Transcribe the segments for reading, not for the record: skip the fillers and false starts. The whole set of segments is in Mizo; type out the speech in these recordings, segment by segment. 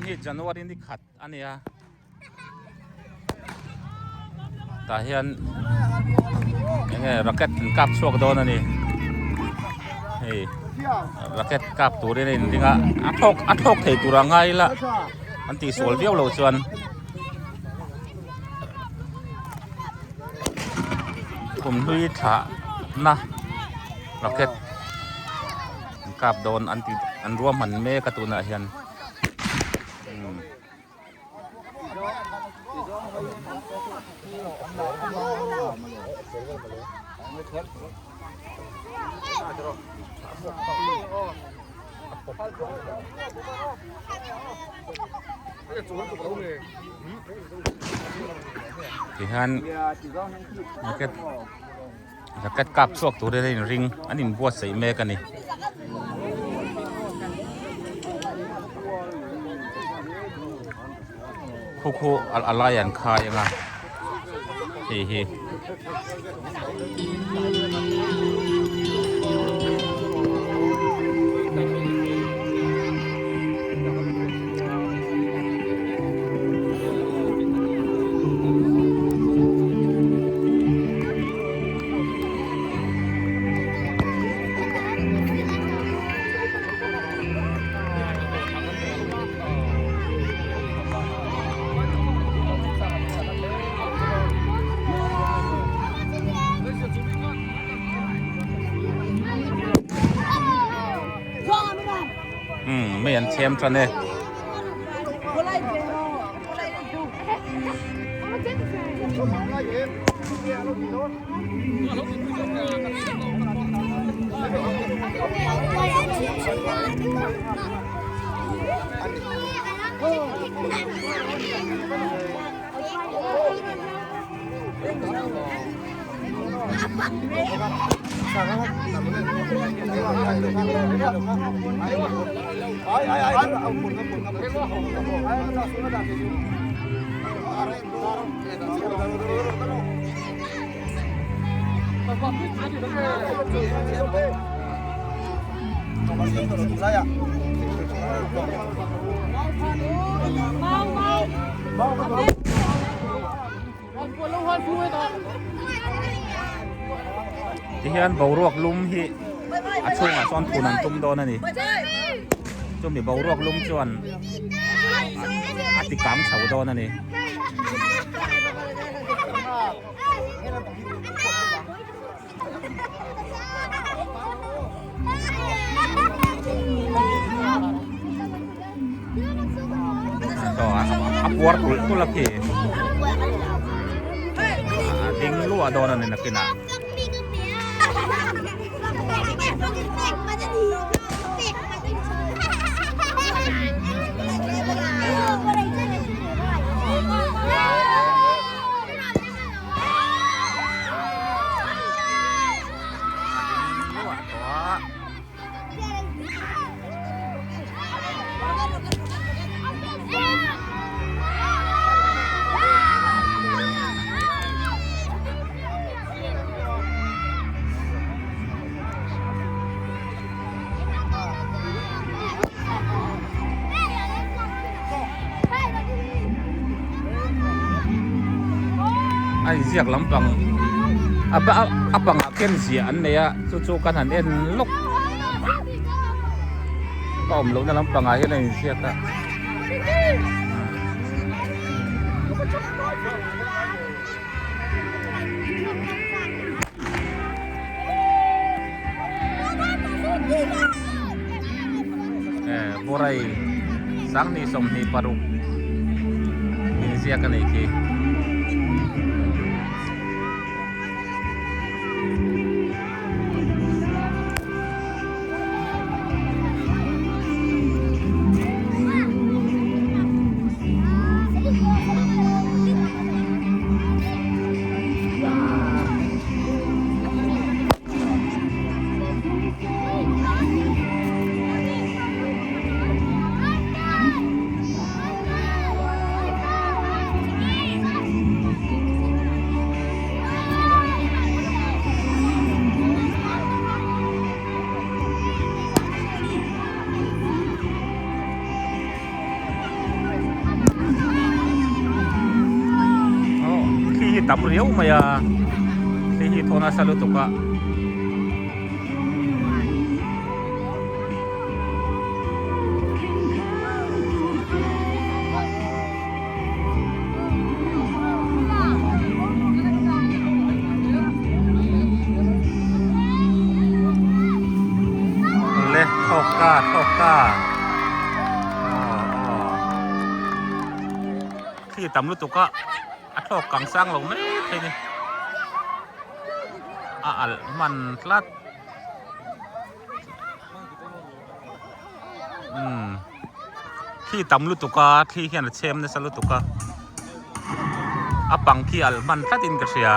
hi January ni khat a nia tah hian enge racket an kap chhuak dawn a ni hei racket kap turin a inring a a thlawk a thlawk thei tur a ngai ila an tihsual viau loh chuan. Kumhlui thlahna rocket an kap dawn an ti an ruahman mek a tunah hian umm. Tihian racket racket kap chhuak turin an inring an inbuatsaih mek a ni. Khu khu a lai an khai ang a hei hi. Umm mei an chhem tan e. Tihian boruak lum hi a chhungah chuan thun an tum dawn a ni chumi boruak lum chuan a ti kang chho dawn a ni. A puar tulh tulh a khi a ding luah dawn a ni nakinah. A inziak lampang a a pangah khian ziah an nei a chu chu kan han en lawk ka awm lohna lampangah hian a inziak a. Borai sanghnih 26 inziak a nih khi. tam riau mai a thli hi thaw nasa lutuk a. Le thawk ta thawk ta khi tam lutuk a a thlawk kang sang lo mai thei ni a alh hman tlat umm thli tam lutuk a thli hian a chhem nasa lutuk a a pang khi alh hman tlat in ka hria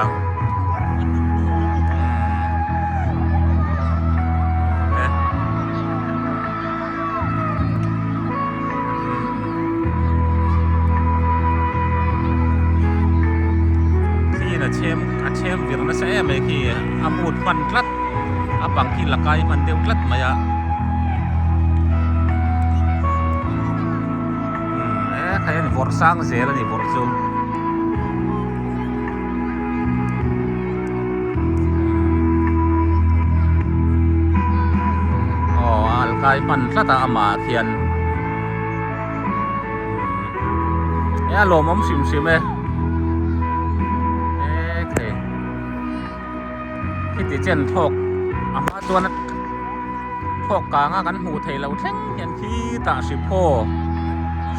thli in a chhem a chhem vir nasa em mai khi a mut hman tlat a bang khi la kai hman deuh tlat mai a umm e khai a ni vawrh sang zel a ni vawrh chu aw a al kai hman tlat a amah ah khian e a lawmawm hrim hrim e e khai. Khiti chen thawk a hma chuan thawk kang a kan hmuh theih loh thleng hian khitah hriphaw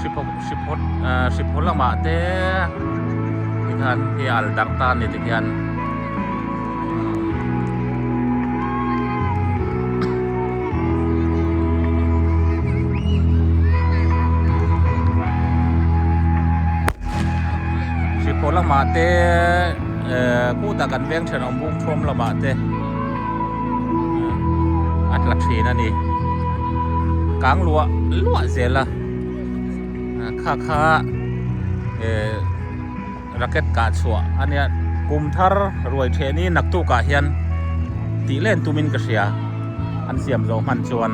hriphaw hriphaw ah hriphaw lamah te tikhan hei a al darh ta a ni tikhian. Hriphaw lamah te. Ehh kutah kan veng thenawm bung thuam lamah te a tla thin a ni kang luah luah zel a kha kha ehh racket kah chhuah a nia kum thar ruai then hi naktuk ah hian tih len tumin ka hria an siam zawh hman chuan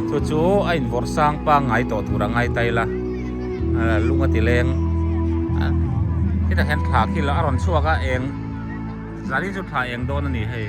chu chu a invawrh sang pangngai tawh tur a ngai ta ila. Lung a ti leng hetah hian thla khi a rawn chhuak a eng zan hi chu thla eng dawn a ni hei.